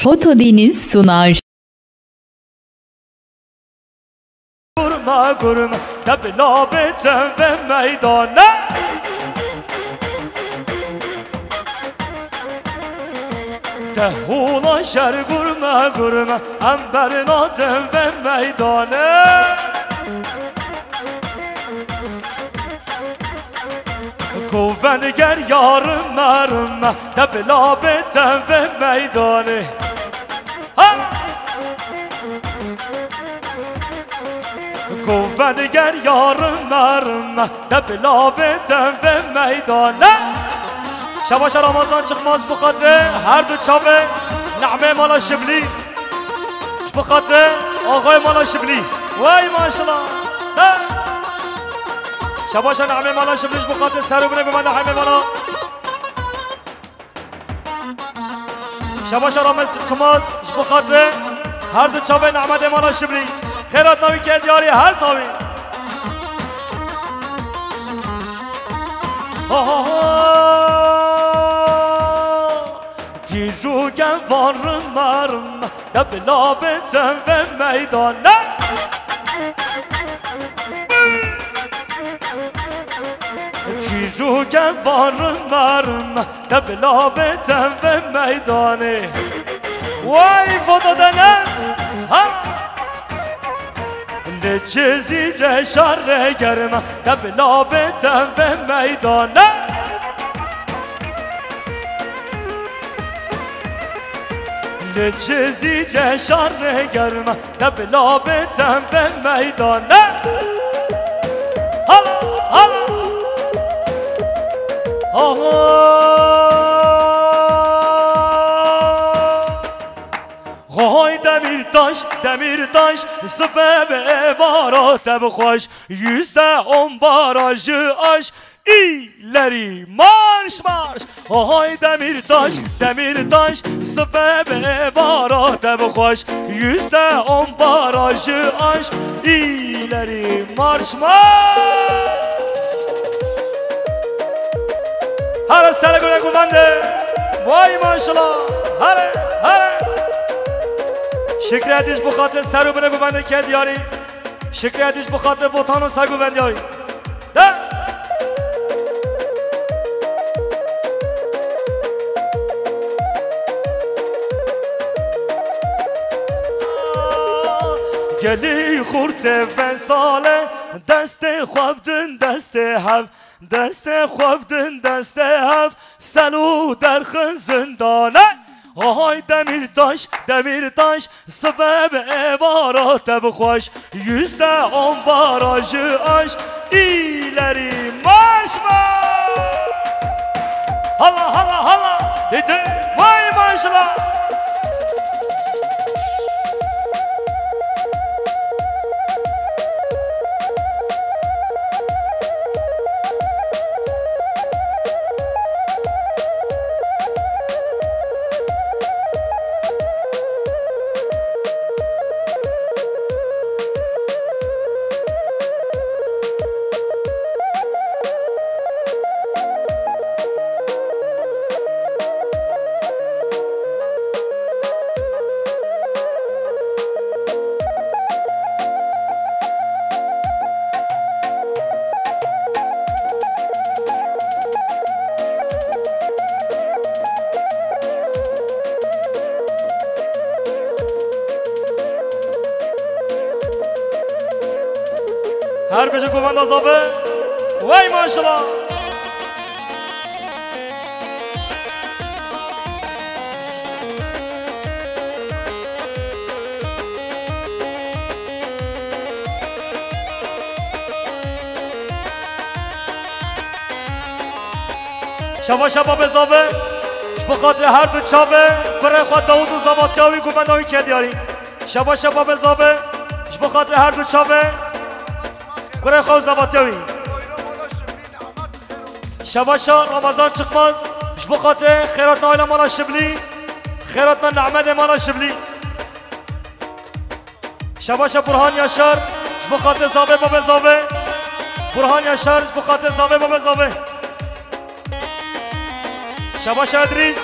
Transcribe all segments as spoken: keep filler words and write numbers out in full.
Foto Deniz sunar. Gurme, gurme, de bila bêtin vê meydane. De hûla şer gurme, gurme, em bernadin vê meydane. Govend ger ya rime, rime, de bila bêtin vê meydanê. Ha! Govend ger ya rime, rime, de bila bêtin vê meydanê. Şebaşa Ramazan Çıkmaz bi xatirê her du çavê Nehmê mala Şiblî. Ji bo xatirê axayê mala Şiblî. Wey maşallah. He. Şebaşa Nehmê mala Şiblî ji bo xatirê ser û binê bi me Nehmê mala. Şebaşa Ramiz Çimaz ji bo xatirê her du çavê Nehmedê mala Şiblî. Xêrat navî ke diyarî her savî. Ha, ha, ha. Tîj û gevan rime rime, de bila bêtin vê meydane. Tîj û gevan rime rime, de bila bêtin vê meydanê. Wey Foto Deniz! Ha! Li Cizîrê şerê germ e, de bila bêtin vê meydane. Li Cizîrê şerê germ e, de bila bêtin vê meydane. Hala, hala. Aha. Hay Demîrtaş, Demîrtaş, sibe bi êvara te bi xweş, yüzde on barajı aş, ileri marş marş. Hay Demîrtaş, Demîrtaş, sibe bi êvara te bi xweş, yüzde on barajı aş, ileri marş marş. Here sere gule guvende. Vay maşallah. Here, here. Şikre diş bu xatir seru bine guvende ke diyarî. Şikre diş bu xatir botan û ser guvendiyayî. De. Gelî xurtê vesale, destê xwe bidin destê hev, destê xwe bidin destê hev, sel û derxin zindane. Hay Demîrtaş, Demîrtaş, sibe bi êvara te bi xweş, yüzde on barajı aş, ileri marş marş. Hala, hala, hala. Dede, vay maşallah. Her bêje govenda zabe. Wey maşallah. Şebaşa babê zave, ji bo xatirê her du çavê kurê xwe Dawid û zavatiya wî, govenda wî ke diyarî. Şebaşa babê zave, ji bo xatirê her du çavê kurê xwe û zavatiya wî. Şebaşa Ramazan Çıkmaz, ji bo xatirê xêratna aîla mala Şiblî, xêratna Nehmedê mala Şiblî. Şebaşa Burhan Yaşar, ji bo xatirê zave babê zave. Burhan Yaşar, ji bo xatirê zave babê zave. Şebaşa Edrîs.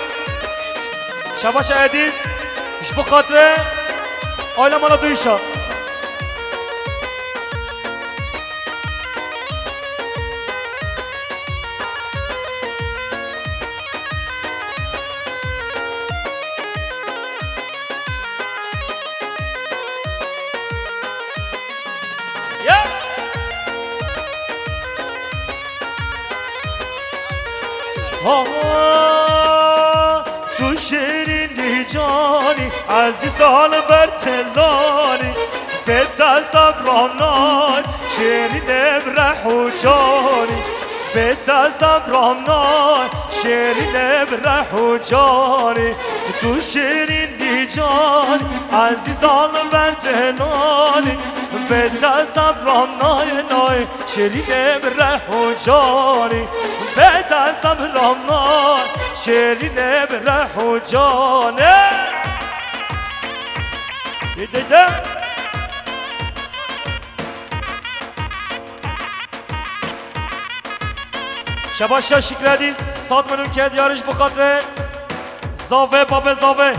Şebaşa Edîs. Ji bo xatirê aîla mala Duyişa. Ya! Ha, tu şêrînî canî, ezîza li ber telanî, bê te sebra nayê, şêrînê bi reh û canî, bê te sebra nayê, şêrînê bi reh û canî, tu şêrînî canî, ezîza li ber telanî, bê te sebra nayê, nayê. Şêrînê bi reh û canî, bê te sebra nayê, şêrînê bi reh û canê. Dede. Şebaşa Şikredîz, sat min û ke diyarî ji bo xatirê Zave, babê Zave.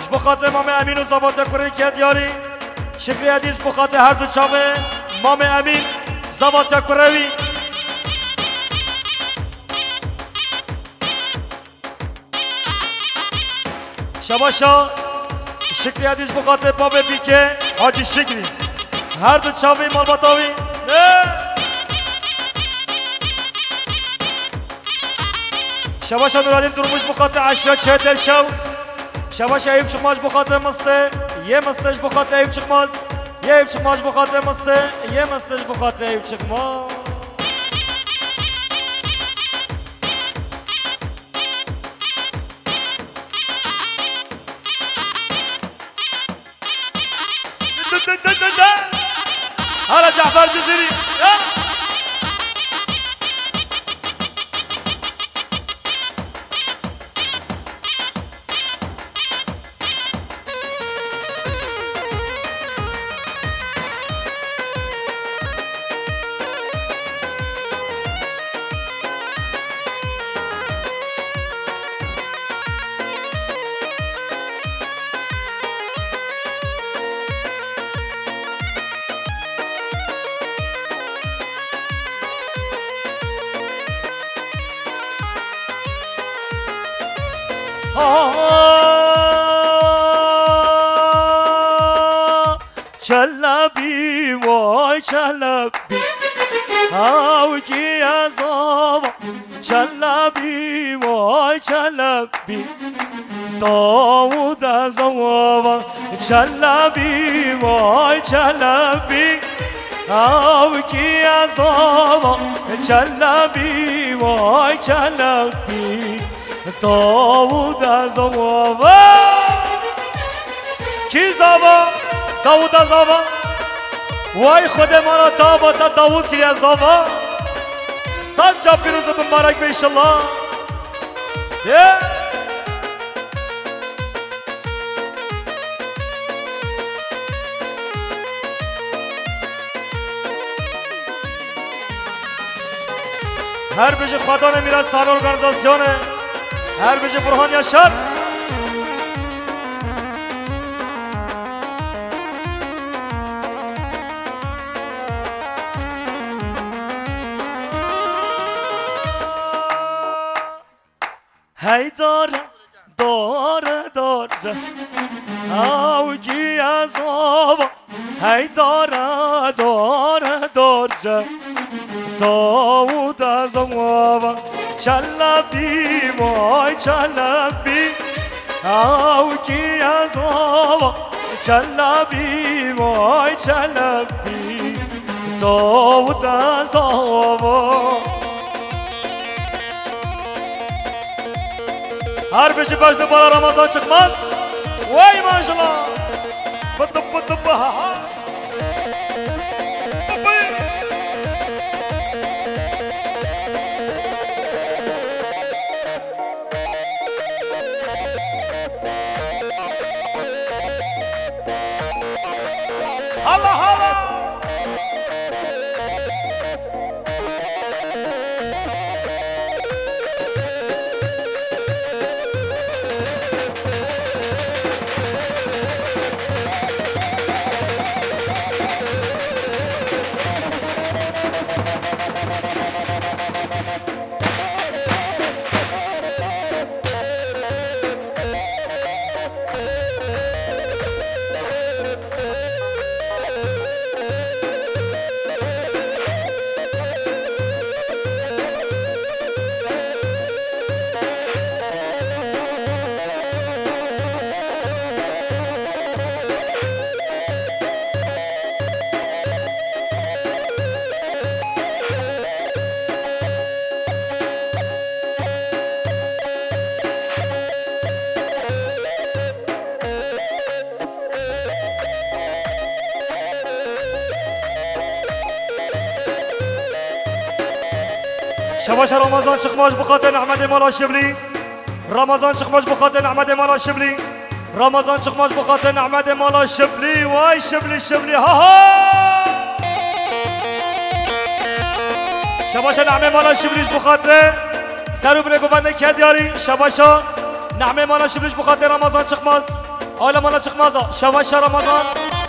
Ji bo xatirê mamê Emîn û Zava te kurê ke diyarî. Şikredîz ji bo xatirê her du çavê mamê Emîn, Zava te kurê wî. Şebaşa Şikrî Edîz bo xatirê babê Bîkê, Hacî Şikrî. Her du çavî malbata wî. Ne? Şebaşa Nuradîn Durmuş bo xatirê Eşya Çetel Şew. Şebaşa Eyüp Çıkmaz bo xatirê Mistê. Yê Mistê ji bo xatirê Eyüp Çıkmaz. Yê Eyüp Çıkmaz ji bo xatirê Mistê. Yê Mistê ji bo xatirê Eyüp Çıkmaz. Hala Cafer Cizîrî. Ya. Ha, Çelebî, vay Çelebî, hewkî ez ava. Çelebî, vay Çelebî, Dawûd ez ava. Çelebî, vay Çelebî, hewkî ez ava. Çelebî, vay Çelebî, Dawûd ez ava. Kî zava? Dawûd ez ava. Way Xwedê me re dava te Dawûd kiriye zava. Sed ca pîroz û bimarek be înşallah. Ye. Her bijî Xwedanê Mîra Sahne Organizasyonê. Her bijî Burhan Yaşar. Hey dare, dare, dare, ew kî ez ava. Hey dare, dare, dare, Dawûd ez ava. Çelebî, vay Çelebî, ew kî ez ava. Çelebî, vay Çelebî, Dawûd ez ava. Her bijî bejn û bara Ramazan Çıkmaz. Wey maşallah. Bıdı bıdı bı ha ha. Bıbı. Hala, hala. Şebaşa Ramazan Çıkmaz bu xatir Ehmedê mala Şiblî. Ramazan Çıkmaz bu xatir Ehmedê mala Şiblî. Ramazan Çıkmaz bu xatir Ehmedê mala Şiblî. Vay Şiblî, Şiblî, ha ha! Şebaşa Nehmê mala Şiblî ji bu xatir. Ser û binê govendê ke diyarî. Şebaşa Nehmê mala Şiblî ji bu xatir Ramazan Çıkmaz. Aile mala Çıkmaz a. Şebaşa Ramazan.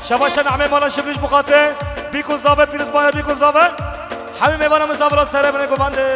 Şebaşa Nehmê mala Şiblî ji bu xatir. Bîkû zave, pîroz baye, bîkû zave. Hemî mêvana misafira sere binê govendê.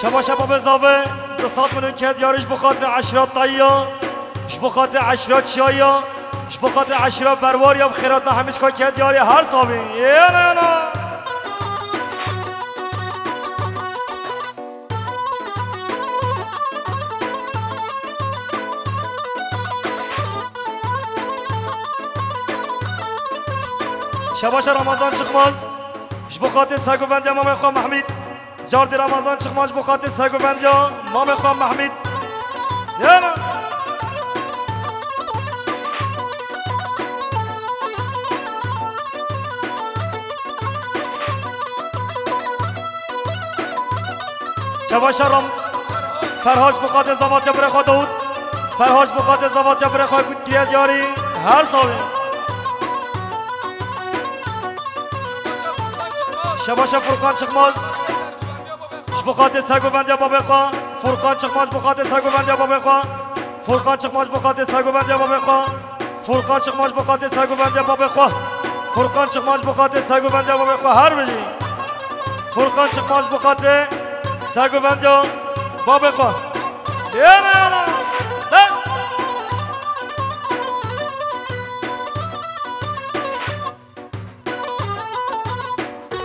Şebaşa babê zave, du sed milyon ke diyarî ji bo xatirê eşra tayiya, ji bo xatirê eşra çiyayiya, ji bo xatirê eşra berwariya bi xêratina hemî ji xwe ke diyarî her sabî. Yena, yena. Şebaşa Ramazan Çıkmaz, ji bo xatirê sergovendiya mamê xwe Mehmîd. Cardî Ramazan Çıkmaz ji bo xatirê sergovendiya mamê xwe Mehmîd. Yena. Şebaşa Ram-, Ferhaj bi xatirê zavatiya birê xwe Dawud. Ferhaj bi xatirê zavatiya birê xwe ku tîye diyarî her salê. Şebaşa Furkan Çıkmaz. Ji bo xatirê sergovendiya babê xwe. Furkan Çıkmaz ji bo xatirê sergovendiya babê xwe. Furkan Çıkmaz ji bo xatirê sergovendiya babê xwe. Furkan Çıkmaz ji bo xatirê sergovendiya babê xwe. Furkan Çıkmaz ji bo xatirê sergovendiya babê xwe. Her bijî. Furkan Çıkmaz ji bo xatirê sergovendiya babê xwe. Yena, yena. De.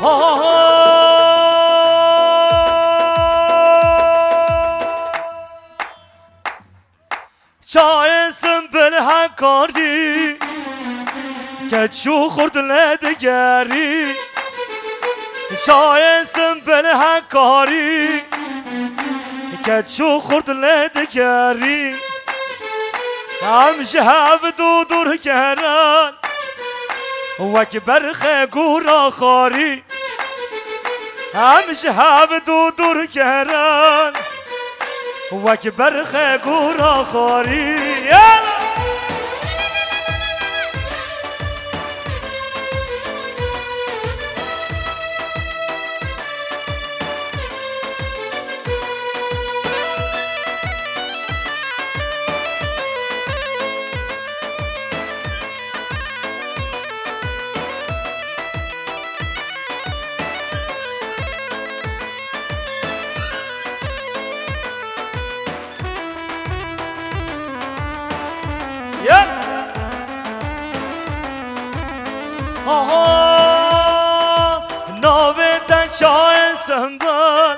Ha, ha, ha. Çayê Simbil Hekarî, keç û xurt lê digerî. Çayê Simbil Hekarî, keç û xurt lê digerî. Em ji hev dû dûr geran, wek berxê gûra xarî. Em ji hev dû dûr geran, wek berxê gûra xarî. Yala! Ya! Aha! Navê te çayê Sembel,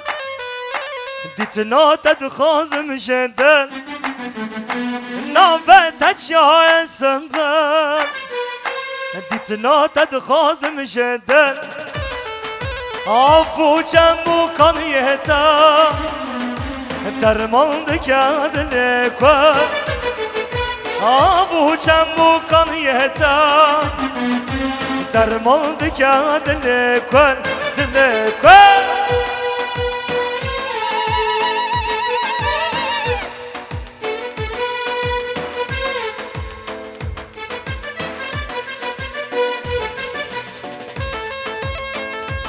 dîtina te dixwazim ji dil. Navê te çayê Sembel, dîtina te dixwazim ji dil. Av û çem û kaniyê te derman dike dilê ku. Av û çem û kaniyê te derman dike dilê ku, dilê ku.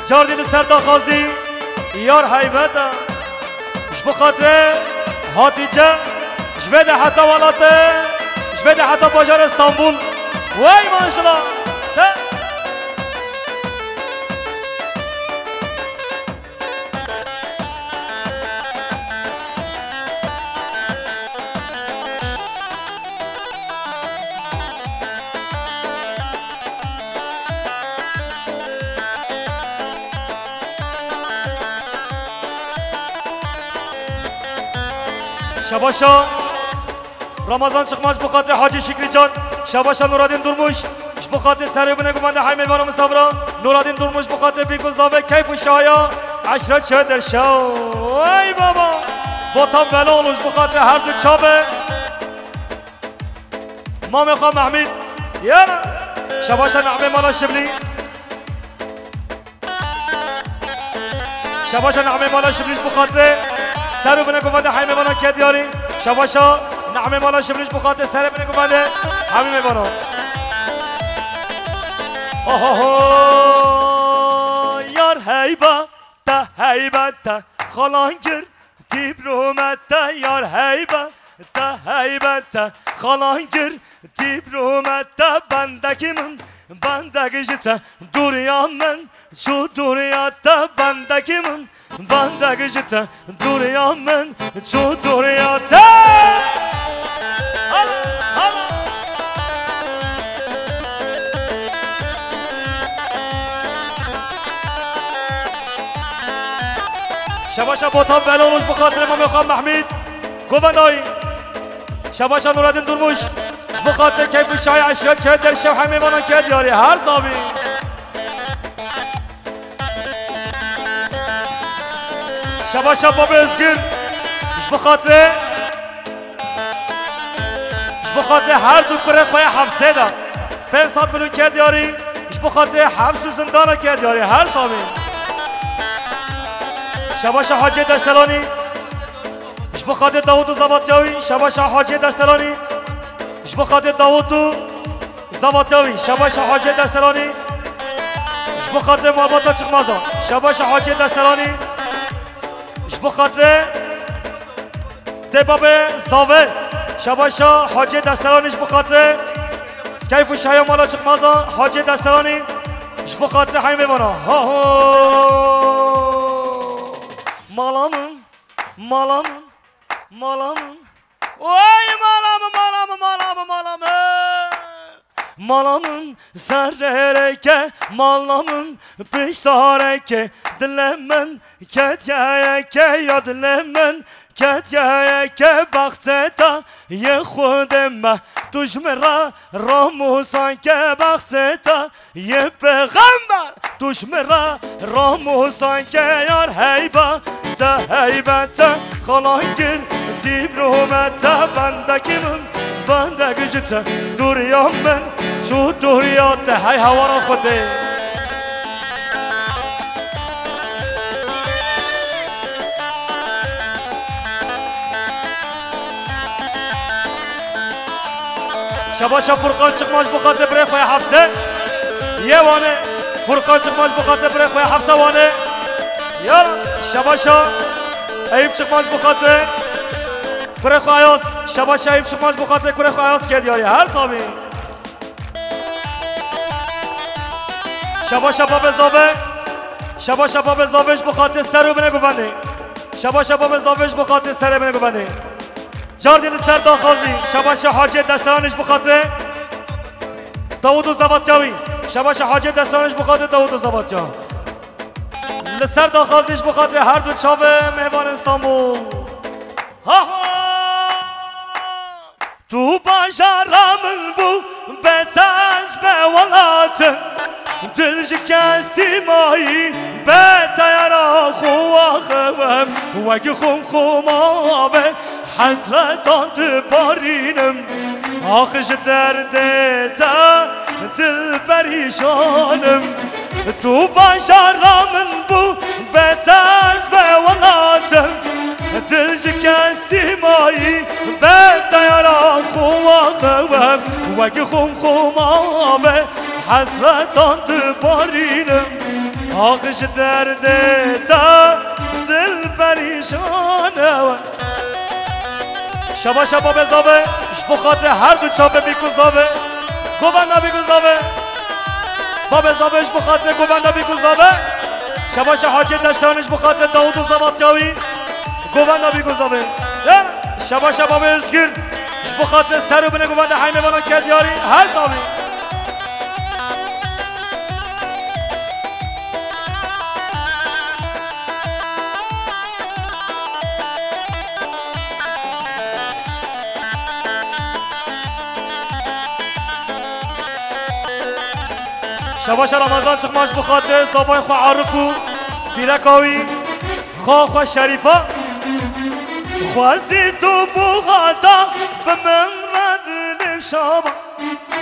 Cardî li ser daxazî yar heybet e. Ji bo xatirê Hatîce, ji vê de heta welatê, ji vê de heta bajarê Stenbul. Wey maşallah. He. Şebaşa Ramazan Çıkmaz ji bo xatirê Hacî Şikrî Can, şebaşa Nuradîn Durmuş, ji bo xatirê serê binê guvende heymê vana misafira, Nuradîn Durmuş ji bo xatirê bîk û zavê keyf û şaya, eşret şedir şew. Wey baba! Botan Beloğlu ji bo xatirê her du çavê. Mamê xwe Mehmîd. Yana. Şebaşa Nehmê Mala Şiblî. Şebaşa Nehmê Mala Şiblî ji bo xatirê ser û binê guvende heymê vana ke diyarî. Şebaşa Nehmê Mala Şiblî ji bo xatirê serê binê guvende hemî vana. Ohoho, yar heyba te heybet te, xalangir dîbrûme te, yar heybet te, heybet te, xalangir dîbrûme te, bendekî min, bendek ji te, dûriya min, çû dûriya te, bendekî min, bendek ji te, dûriya min, çû dûriya te. Hala, hala. Şebaşa Botan Beloğlu ji bo xatirê Mamê xwe Mehmîd Govendayî. Şebaşa Nureddin Durmuş ji bo xatirê keyf û şayê eşya çê derşev hemê vana ke diyarî her sabî. Şebaşa Babê Özgür ji bo xatirê Ji bo xatirê her du kurê xwe yê hefsê de pênc sed milyon ke diyarî, ji bo xatirê hefs û zindana ke diyarî, her sabî. Şebaşa Hacê Destelanî, ji bo xatirê Dawud û Zavatya wî, şebaşa Hacê Destelanî, ji bo xatirê Dawud û Zavatya wî, şebaşa Hacê Destelanî, ji bo xatirê malbata Çıkmazan, şebaşa Hacê Destelanî, ji bo xatirê Dê babê zave, şebaşa Hacê Destelanî ji bo xatirê keyf û şaya mala Çıkmazan, Hacê Destelanî ji bo xatirê heymê vana. Ha ho! Mala min, mala min, mala min. Wey mala min, mala min, mala min, mala min. Mala min serereke, mala min piştareke, dilê min ketiyeke ya dilê min ketiyeke, baxçê te yê Xwedê me, tu ji min re ramûsan ke, baxçê te yê pêxember, tu ji min re ramûsan ke, yar heyba te heybete, xalangir dîbrûme te, bendekî min, bendek ji te, dûriya min, çû dûriya te, hey hawara Xwedê. Şebaşa Furkan Çıkmaz ji bo xatirê birê xwe yê Hefse yê Wanê. Furkan Çıkmaz ji bo xatirê birê xwe yê Hefse Wanê. Ya şebaşa Eyüp Çıkmaz ji bo xatirê kurê xwe Ayaz. Şebaşa Eyüp Çıkmaz ji bo xatirê kurê xwe Ayaz ke diyarî. Her sabî. Şebaşa Babê Zave. Şebaşa Babê Zave ji bo xatirê ser û binê guvendê. Şebaşa Babê Zave ji bo xatirê serê binê guvendê. Cardî li ser daxazî, şebaşa Hacê Destelanî ji bo xatirê Dawud û Zevatya wî. Şebaşa Hacê Destelanî ji bo xatirê Dawud û Zevatya. Li ser daxazî ji bo xatirê her du çavê mêvanên Stenbul. Ha ha! Tu bajara min bû, be te ez be welatin. Dil ji kes tîmayî, be teyara xwe axivim. Wek xum xuma be, hezretan dibarînim. Ax ji derdê te, dil perîşanim. Tu bajara min bû, be te ez be welatim. Dil ji kes tîmayî, be teyara xwe axivim. Wek xum xuma be, hezretan dibarînim. Ax ji derdê te dil perîşan e we. Şabaşa babê zavê, ji bo xatirê her du çavê bîk û zavê. Govenda bîk û zavê. Babê zavê ji bo xatirê govenda bîk û zavê. Şabaşa Hacê Destanî ji bo xatirê Dawûd û zava tiya wî. Govenda bîk û zavê. Ya, şabaşa babê Özgür ji bo xatirê ser û binê govenda heymê vana ke diyarî. Her zavî. Şebaşa Ramazan Çıkmaz bu xatir zavay xwe Arif û pîreka wî, xa xwe Şerîfa. Xwezî tu bu xata bi min re dilê şaba.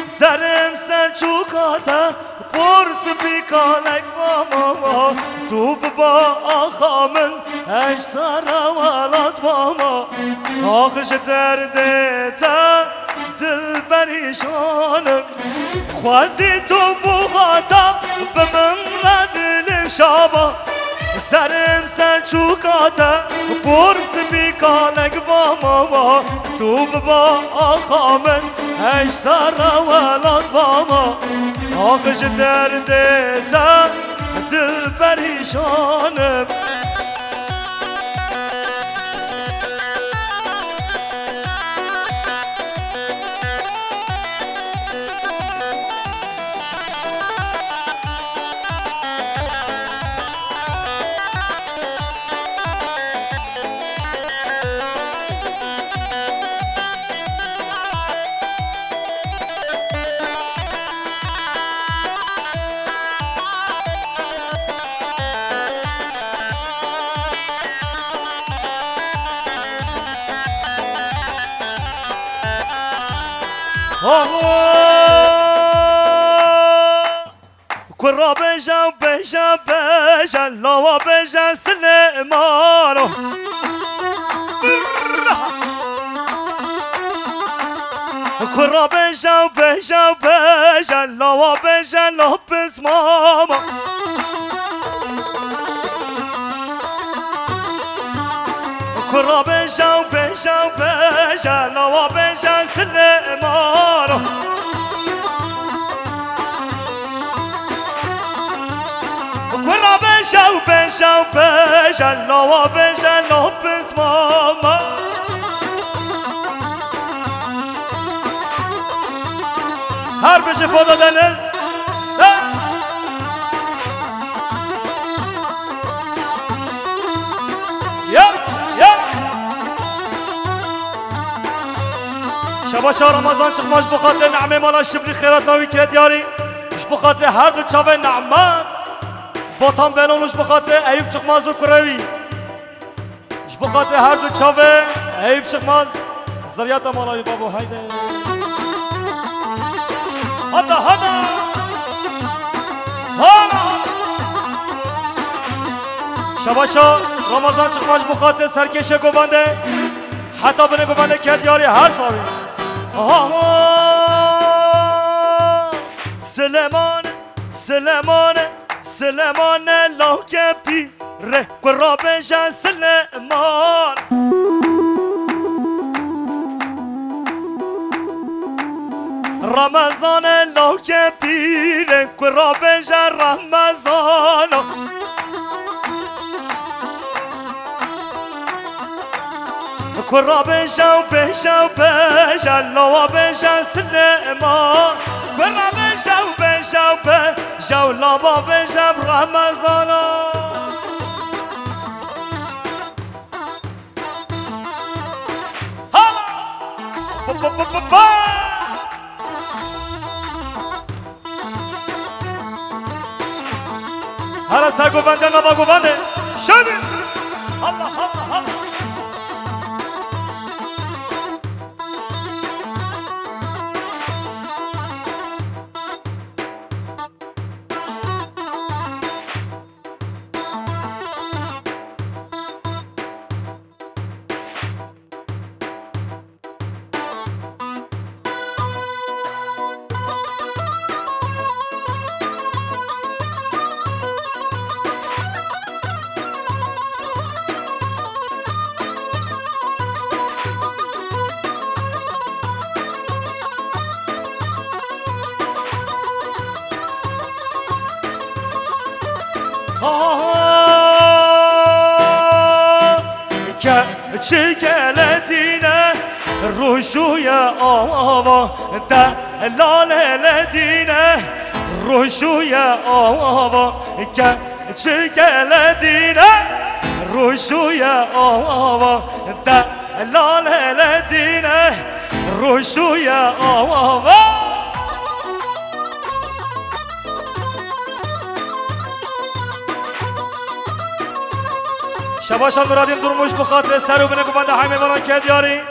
Serim ser çûka te, pors bî kalek mama. Tu biba axa min, ez sara welat mama. Ax ji derdê te, dil perîşan im. Xwezî tu bu xata, bi min re dilê şaba. Serim ser çûka te, pors bî kalek ba mama. Tu biba axa min, ez sara welat bama. Ax ji derdê te, dil perîşan im. Aho! Kura bêje, bêje, bêje, lawa bêje Silêmano. Kura bêje, bêje, bêje, lawa bêje Lopez Mama. Kura bêje, bêje, bêje, lawa bêje Silêmano. Kura bêje, bêje, bêje, lawa bêje Lopez Mama. Her bijî Foda Deniz. Ya, ya. Şebaşa Ramazan Çıkmaz bu xatir Nehmê mala Şibli xêrat navî kire diyarî. Ji bo xatirê her du çavê Nehmet Botan Belon û ji bo xatirê Eyûp Çıkmaz û kurewî. Ji bo xatirê her du çavê Eyûp Çıkmaz. Ziryata mala wî babo, haydi. Hada, hada. Hada. Şebaşa Ramazan Çıkmaz ji bo xatirê serkêşê govendê. Heta binê govendê ke diyarî her savê. Aha. Silêman, Silêman, Silêman e lawke pîr e, kura bêje Silêman. Remezan e lawke pîr e, kura bêje Remezano. Kura bêje û bêje û bêje, lawa bêje Silêman. Kura bêje û bêje û bêje û lawa bêje Remezano. Hala! Ba, ba, ba, ba, ba! Hala ser govende, nava govende. Şöyle. Allah, Allah, Allah. Keçike Ledîne rûşûye ava, delale Ledîne rûşûye ava. Keçike Ledîne rûşûye ava, delale Ledîne rûşûye ava. Şebaşa Nuradîn Durmuş bi xatirê ser û binê guvenda hemî mêvanan ke diyarî.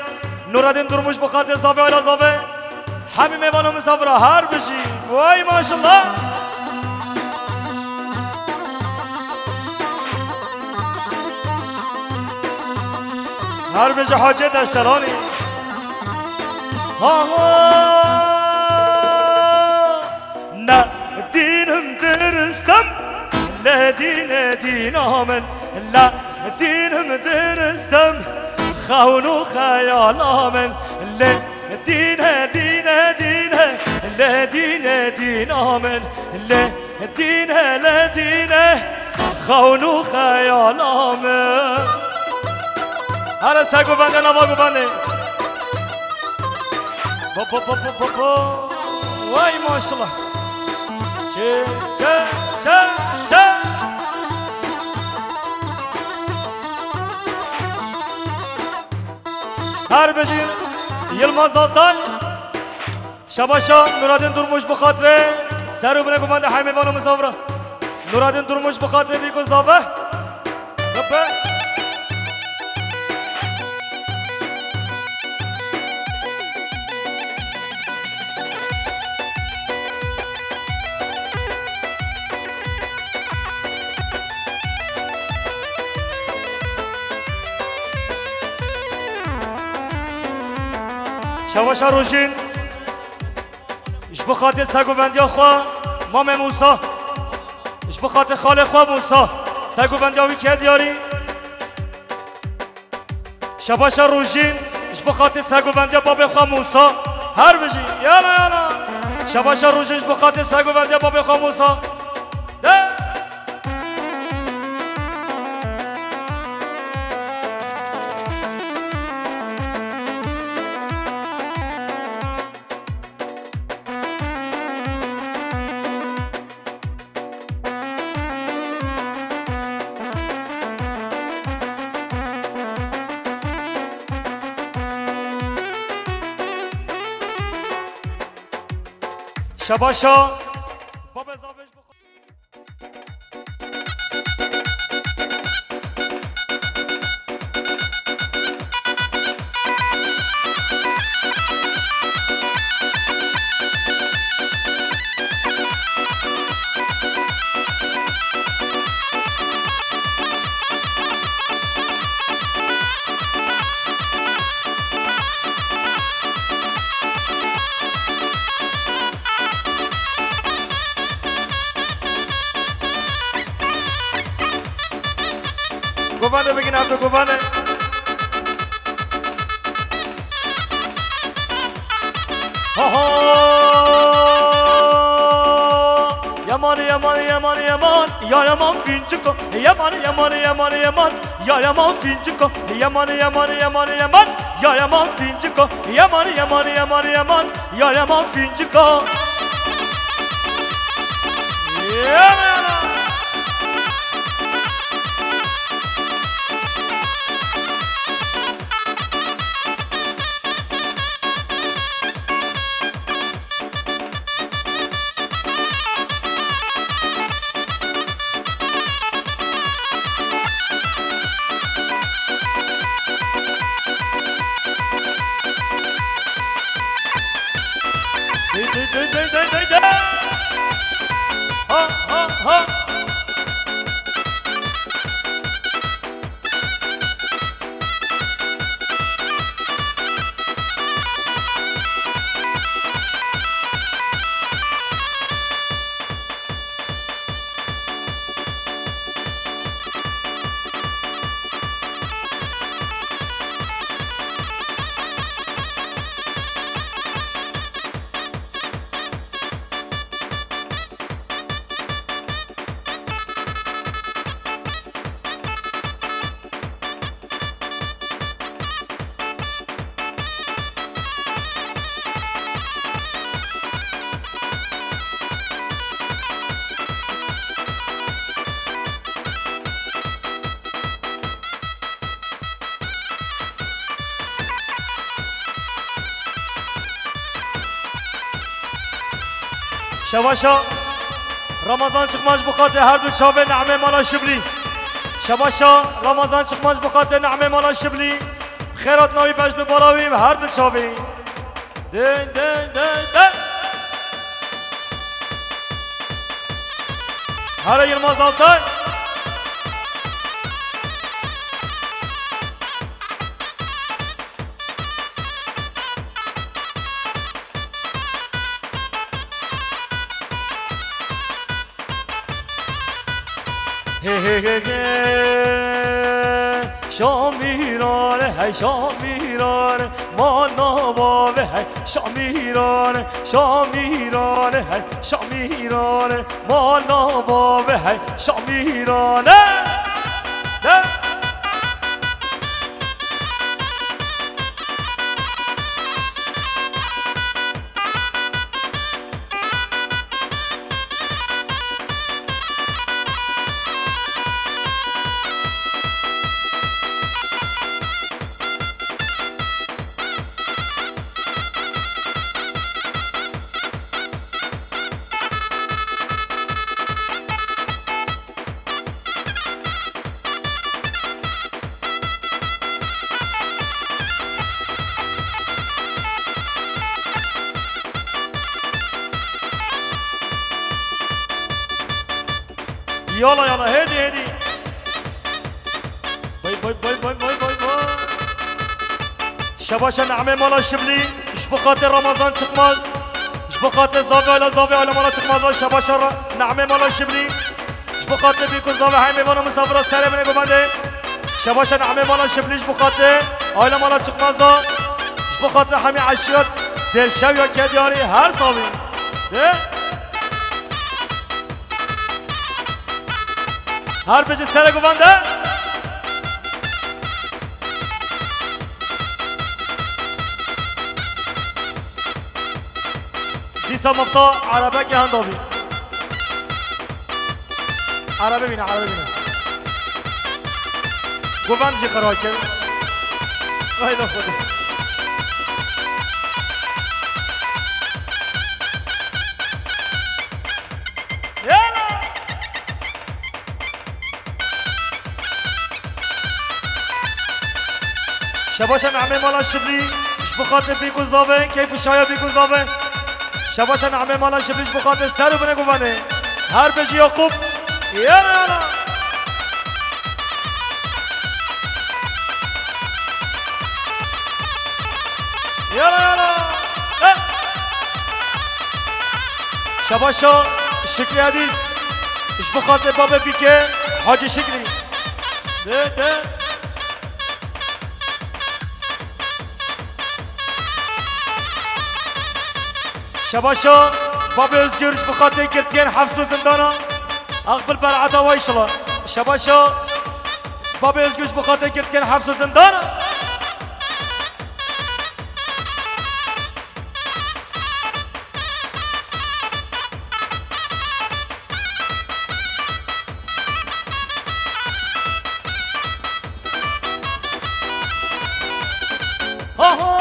Nuradîn Durmuş bi xatirê zavê ayla zavê. Hemî mêvan û misafira her bijî. Wey maşallah. Her bijî Hacê Deştelanî. Ha ha. Ne dînim diristim, le dîne dîna min, le dînim diristim, xewn û xeyala min, le dîne, dîne, dîne, le dîne dîna min, le dîne, le dîne, xewn û xeyala min. Hele ser guvende nava guvendê. Po, po, po, po, po, po. Vay maşallah. Çe, çe, çe, çe. Her bijîn Yilmaz Altan. Şebaşa Nuradîn Durmuş bi xatirê ser û binê guvenda hemî mêvan û misafira. Nuradîn Durmuş bi xatirê vî ku zave. Bipe. Şebaşa Rojîn. Ji bo xatirê sergovendiya xwe Mamê Mûsa, ji bo xatirê xalê xwe Mûsa, sergovendiya wî ke diyarî. Şebaşa Rojîn, ji bo xatirê sergovendiya babê xwe Mûsa, her bijî, yana, yana. Şebaşa Rojîn, ji bo xatirê sergovendiya babê xwe Mûsa. De. Şebaşa. Babê zavê ji bo xwe. Govane bigin, Abdul, govane. Ha ha. Yaman, yaman, yaman, yaman. Ya yaman finciko. Yaman, yaman, yaman, yaman. Ya yaman finciko. Yaman, yaman, yaman, yaman. Ya yaman finciko. Yaman, yaman, yaman, yaman. Ya yaman finciko. Yaman. Dey, dey, dey, dey, dey, dey, dey. Ha, ha, Şebaşa Ramazan Çıkmaz ji bo xatirê her du çavê Nehmê mala Şiblî. Şebaşa Ramazan Çıkmaz ji bo xatirê Nehmê mala Şiblî. Xêrat navî bejn û bala wî her du çavê. Dên, dên, dên, dên. Here Yilmaz Altay. He, he, he, he. Şamîran, hey Şamîran, mana bavê hey Şamîran, Şamîran, hey Şamîran, mana bavê hey Şamîran. He! He! Yala yala, hêdî hêdî. Bay bay bay bay bay bay bay. Şebaşa Nehmê mala Şiblî, ji bo xatir Ramazan Çıkmaz, ji bo xatir zavê aile, zavê aile mala Çıkmaz, şebaşa Ra-, Nehmê mala Şiblî. Ji bo xatirê bîk û zavê hemê vana misafira serê binê govendê. Şebaşa Nehmê mala Şiblî ji bo xatirê aile mala Çıkmaz da. Ji bo xatirê hemî eşîret Dêrşew ya Kediyarî her savî. De. Her bijî serê govende. Dîsa mafta erebekê henda bî. Erebe bîne, erebe bîne. Govend jî xira kir. Vay be xwedê. Yala! Şebaşa Nehmê mala Şiblî, ji bo xatir bîk û zavê, keyf û şaya bîk û zavê. Şebaşa Nehmê mala Şiblî, ji bo xatir ser û binê govendê. Her bijî Yakup. Yala, yala. Yala, yala. Eh. Şebaşa Şükrü Edîz, ji bo xatir babê bîkê Hacî Şükrü. De, de. Şebaşa babê Özgür ji bo xatirê girtiyên hefs û zindana. Aqbil ber'ada wa inşallah. Şebaşa babê Özgür ji bo xatirê girtiyên hefs û zindana. Aha!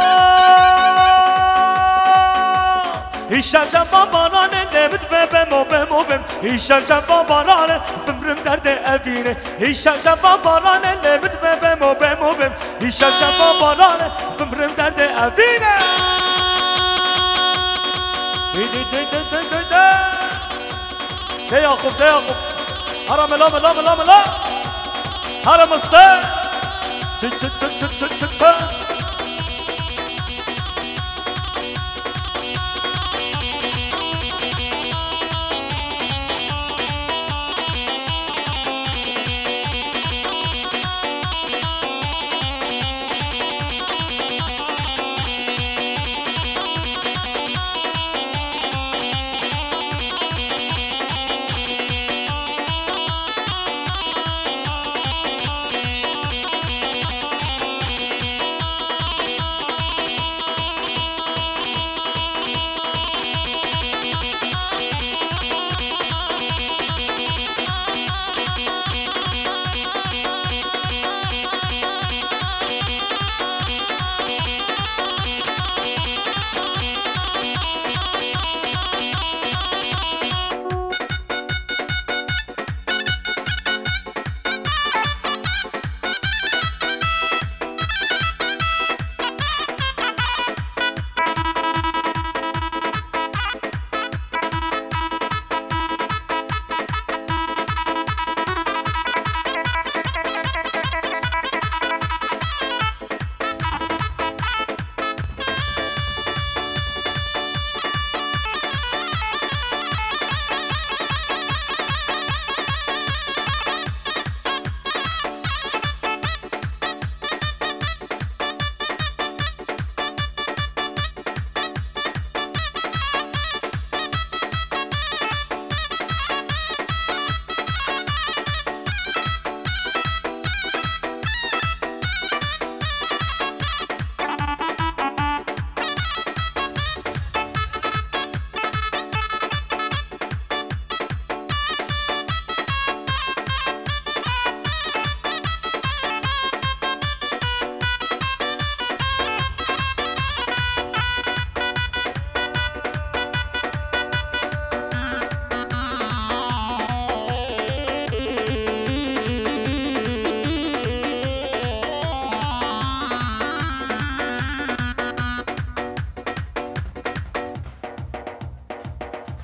Îşa ca babarane, lemit ve bemo, bemo, bem. Îşa ca babarane, bimrim derdê evîne. Îşa ca babarane, lemit ve bemo, bemo, bem. Îşa ca babarane, bimrim derdê evîne. Di, di, di, di, di, di, di. De Yakup, de Yakup. Hara mela, mela, mela, mela. Hara miste. Çı, çı, çı.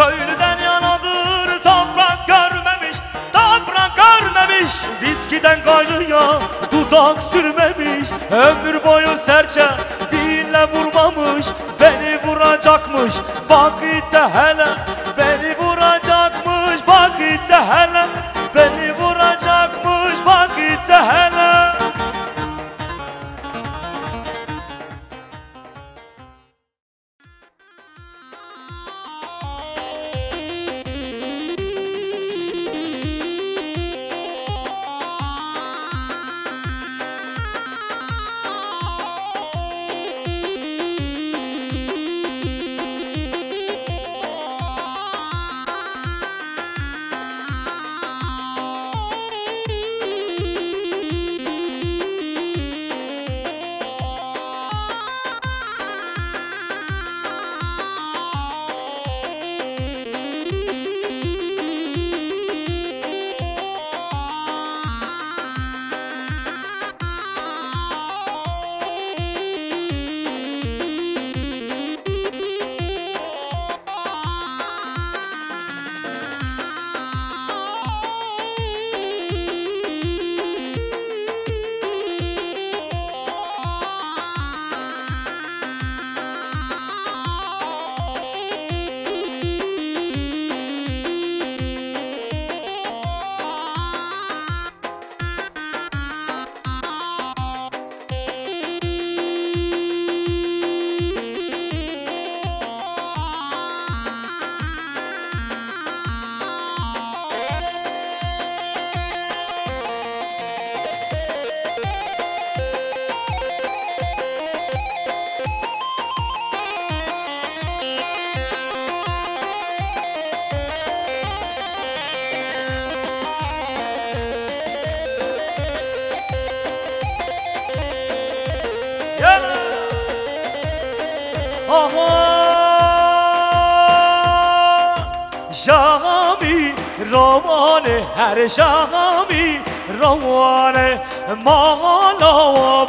Köylüden yanadır toprak görmemiş, toprak görmemiş. Viskiden gayrıya dudak sürmemiş. Ömür boyu serçe diline vurmamış. Beni vuracakmış, bak itte hele. Beni vuracakmış, bak itte hele. Beni vuracakmış, bak itte hele. Aha! Şaxamî rawane, her şaxamî rawane, mala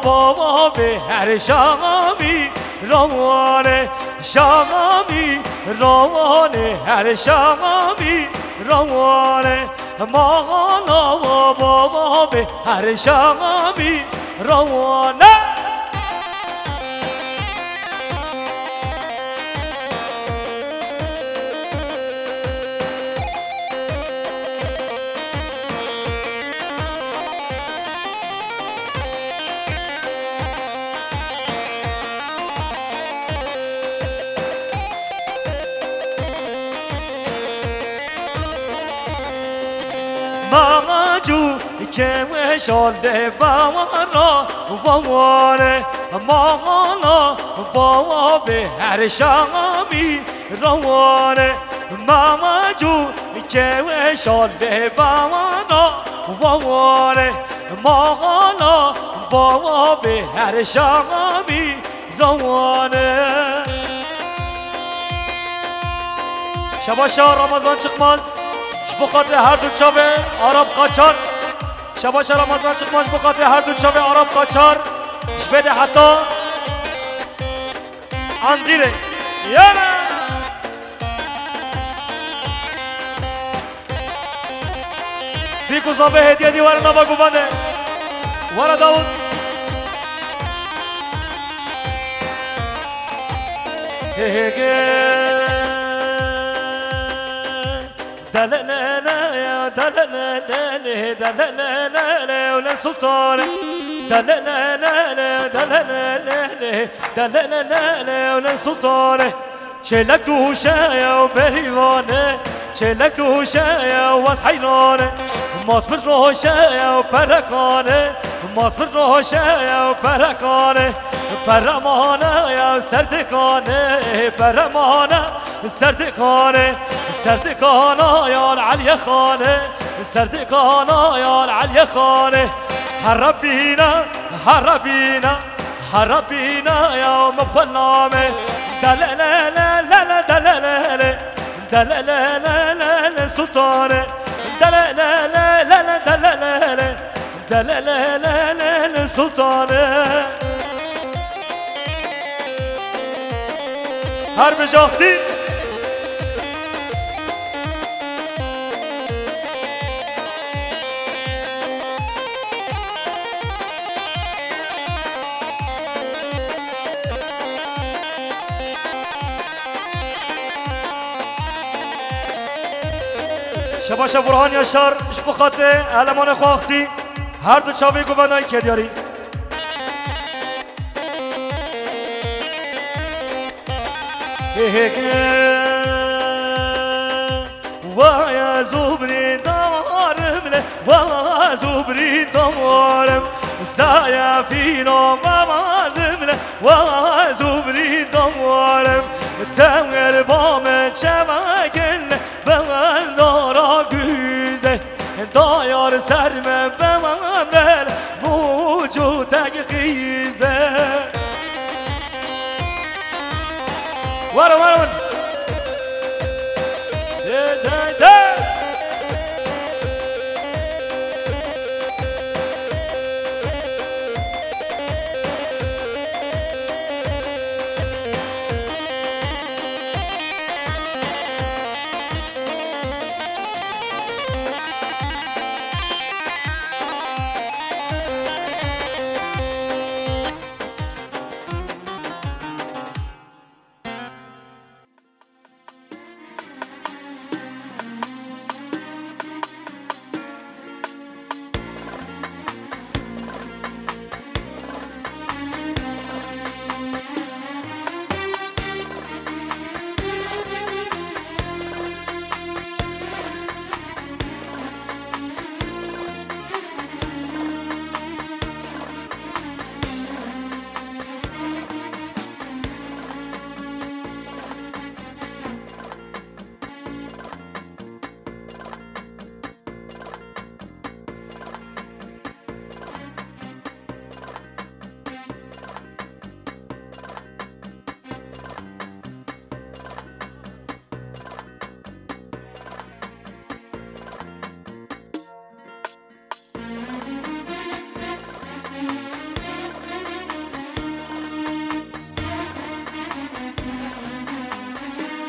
baba be, her şaxamî rawane, şaxamî rawane, her şaxamî rawane, mala baba be, her şaxamî rawane. Mama cu kewe şol de bawara vaware, mama bawa be her şami raware. Mama cu kewe şol de bawara vaware, mama bawa be her şami Zawane. Şebaşa Ramazan Çıkmaz, ji bo xatirê her du çavê Arap Qaçar. Şebaşa Ramazan Çıkmaz, ji bo xatirê her du çavê Arap Qaçar. Ji vê de heta Andîrê. Yere! Vî ku zavê hediye dî were nava guvan de. Were Dawud. Hege. Delelele, delelele, delelele, ulan sultan. Delelele, delelele, delelele, ulan sultan. Çêlek dûşe ew berîvan e, çêlek dûşe ew wez heyran e. Mas bi roşe ew perekan e, mas bi roşe ew perekan e. Peremane ew serdikan e, peremane serdikan e. Serdikana yar Eliyê Xan e, serdikana yar Eliyê Xan e. Herebîne, herebîne. Harabîna ya mixwe name. Delelele, delelele, delelele, sultane. Delelele, delelele, delelele, sultane. Her bijaxtî. Şebaşa Burhan Yaşar, ji bo xatirê elemanê xwe axtî, her du çavê guvenayî kediyarî. Hê hê hê. Vay ez û birîndarim le, vay ez û birîndarim. Zayefîna memazim le, vay ez û birîndarim. Tewir ba min çevekin le, Bendara güzel, dayar ser me bemamel, mucu tek xize. Varın, varın. De, de, de.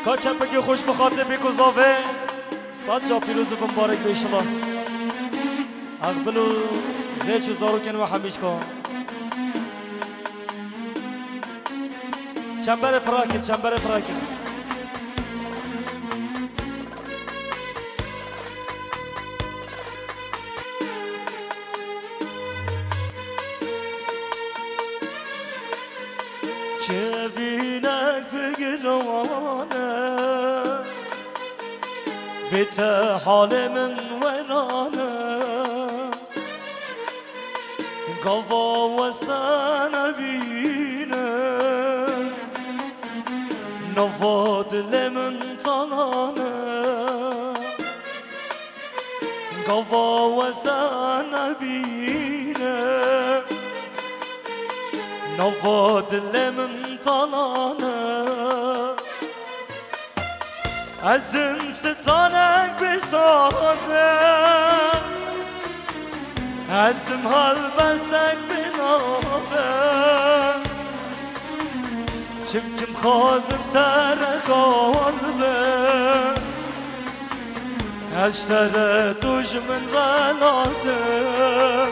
Ka çepekê xweş bi xatirê bêko zavê, sed ca pîroz û bimbarek be înşallah. Eqbil û zêç û zarokên we hemîşka. Çemberê firakin, çemberê firakin. Çevînek figiran e, bê te halê min weran e. Gava weste nebîne, nava dilê min talan e. Gava weste nebîne, nava dilê min talan e. Ez im stranek bi saz e, ez im helbestek bi nav e. Çimkim xwazim te re kal be, ez ji te re tu ji min re lazim.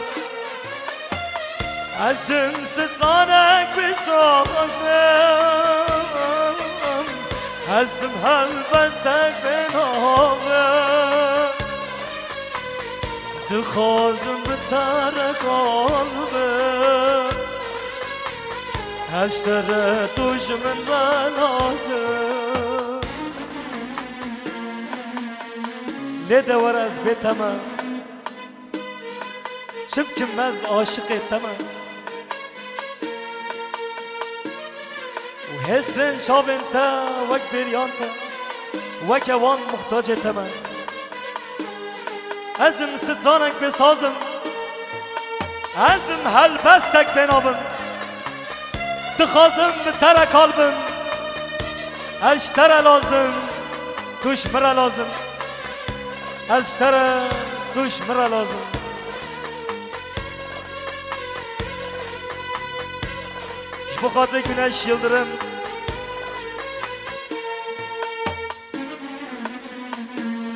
Ez im stranek bi saz e, ez im helbestek bi nav e. Dixwazim bi te re kal bim, ez ji te re tu ji min re lazim. Lê de were ez bê te me, çimkim ez aşiqê te me. Û hêsrên çavên te wek bêriyan te, weke wan muhtacê te me. Ez im stranek bê saz im, ez im helbestek bê nav im. Dixwazim bi te re kal bim, ez ji te re lazim, tu ji min re lazim. Ez ji te re, tu ji min re lazim. Ji bo xatirê Güneş Yıldırım.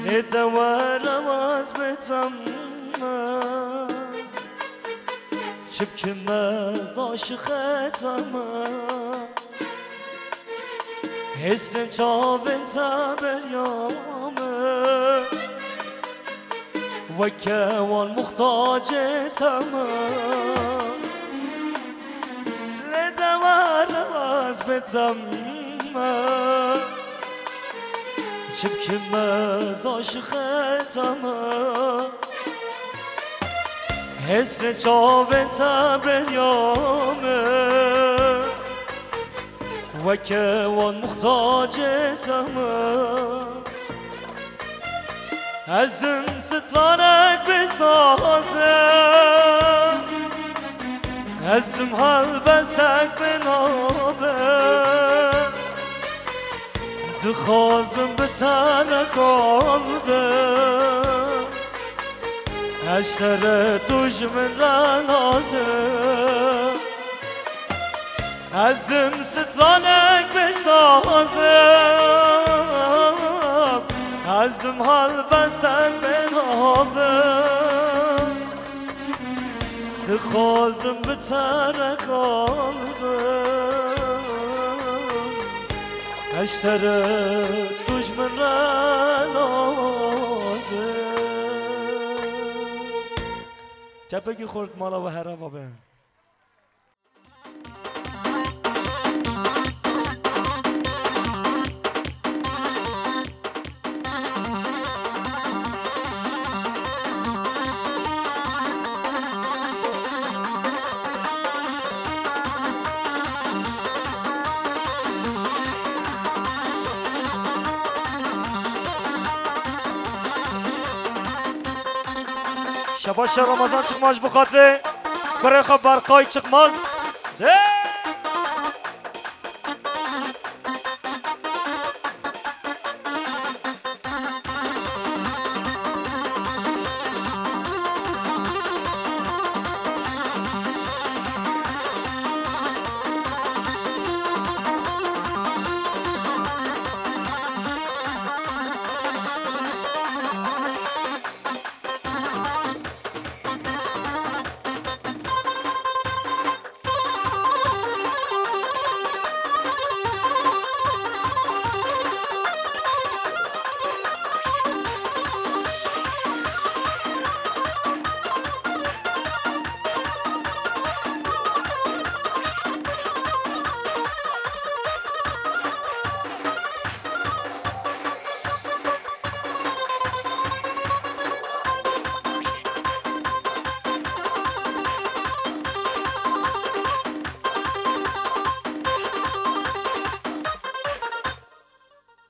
Lê de were waz bi te me, çimkim ez aşiqê te me. Hêsrên çavên te beriya min, Weke wan muxtacê te me, lê dewer ez bê te me. Çi bikim ez aşiqê te me, hêsrê çavên te beriya min. Weke wan muxtacê te me, ez im stranek bê sazim, ez im helbestek bê navim. Dixwazim bi te re kal bim, ez ji te re tu ji min re lazim. Ez im stranek bê sazim, ez im helbestek bê navim. Dixwazim bi te re kal bim, ez ji te re tu ji min re lazim. Çepekî xurt mala we hereva be. Şebaşe Ramazan Çıkmaz bu xatirê kurê xwe Berkay Çıkmaz.